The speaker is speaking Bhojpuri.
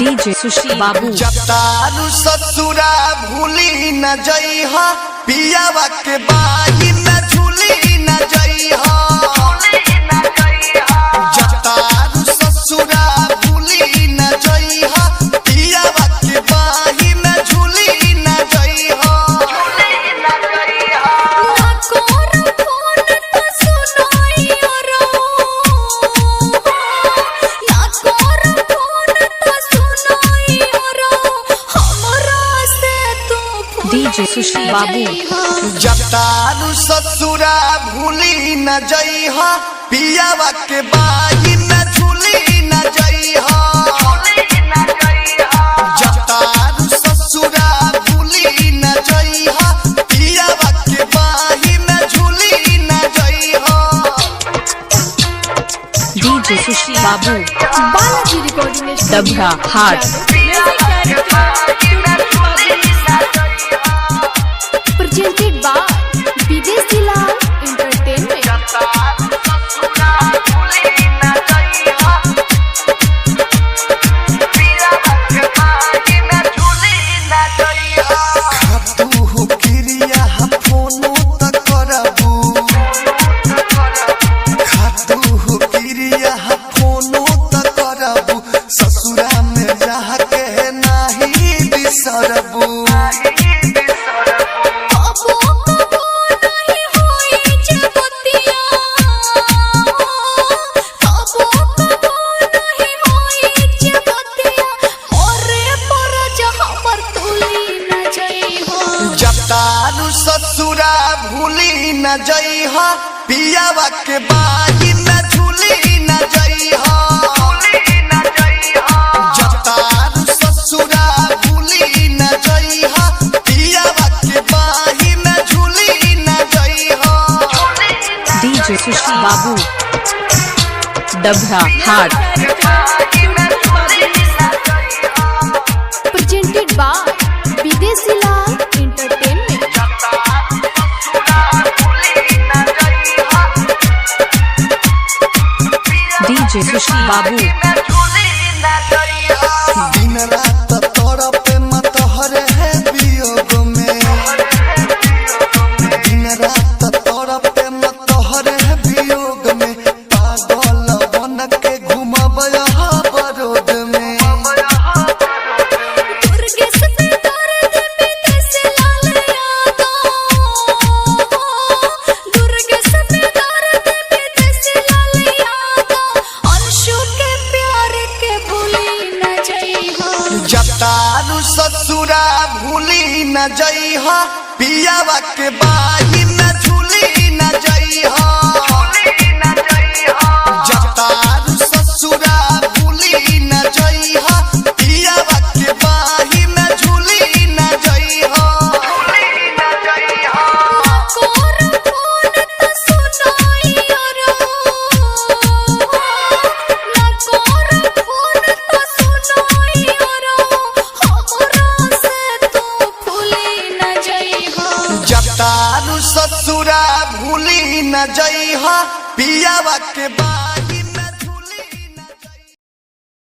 डीजे सुशील बाबू। जतारू ससुरा भूली न जइहा, पियावा के बाही में झूली न जइहा। जतारू ससुरा भूली न जइहा, पियावा के बाही में झूली न जइहा। ना कोरा फोन तो सुनाई रो, ना कोरा फोन तो सुनाई रो, हमरा से तू डीजे सुशील बाबू। जतारू ससुरा भूली न जइहा, पियावा के बाही में झूली न जइहा। जतारू ससुरा भूली न जइहा, पियावा के बाही में झूली न जइहा। डीजे सुशील बाबू। बालाजी रिकॉर्डिंग स्टूडियो, डबरा हाट। Music director presented by Videshi Lal entertainment. खातू क्रिया फोनो त करबू, खातू क्रिया फोनो त करबू, ससुरा में जाके नाही बिसरबू। कबो कबो नहीं होई जे बतिया, कबो कबो नहीं होई जे बतिया, मोरे पर जहाँ पर तुली न जइहो। जतारू ससुरा भूली न जइहा, पियावा के बाही में झूली न जइहा। जतारू ससुरा भूली न जइहा, पियावा के बाही में झूली न जइहा। डीजे सुशील बाबू। डबरा हाट। Presented by Videshi Lal entertainment. DJ Sushil Babu. दिन रात तड़प मत हरे है वियोग में, दिन रात तड़प मत हरे है वियोग में, पागल बन के घूमब यहाँ बरोड में। दुर्गे से दर्द विदेश लाल यादो, दुर्गे से दर्द विदेश लाल यादो, अंशु के प्यार के भूली न जइहो। जतारू ससुरा भूली न जइहा, पियावा के बाही में झूली न जइहा। जतारू ससुरा भूली न जइहा, पियावा के बाही में झूली न जइहा। ना कोरा फोन तो सुनाई रो, ना कोरा फोन तो सुनाई रो, हमरा से तू भूली न जइहो। जतारू ससुरा भूली न जइहा, पियावा के बाही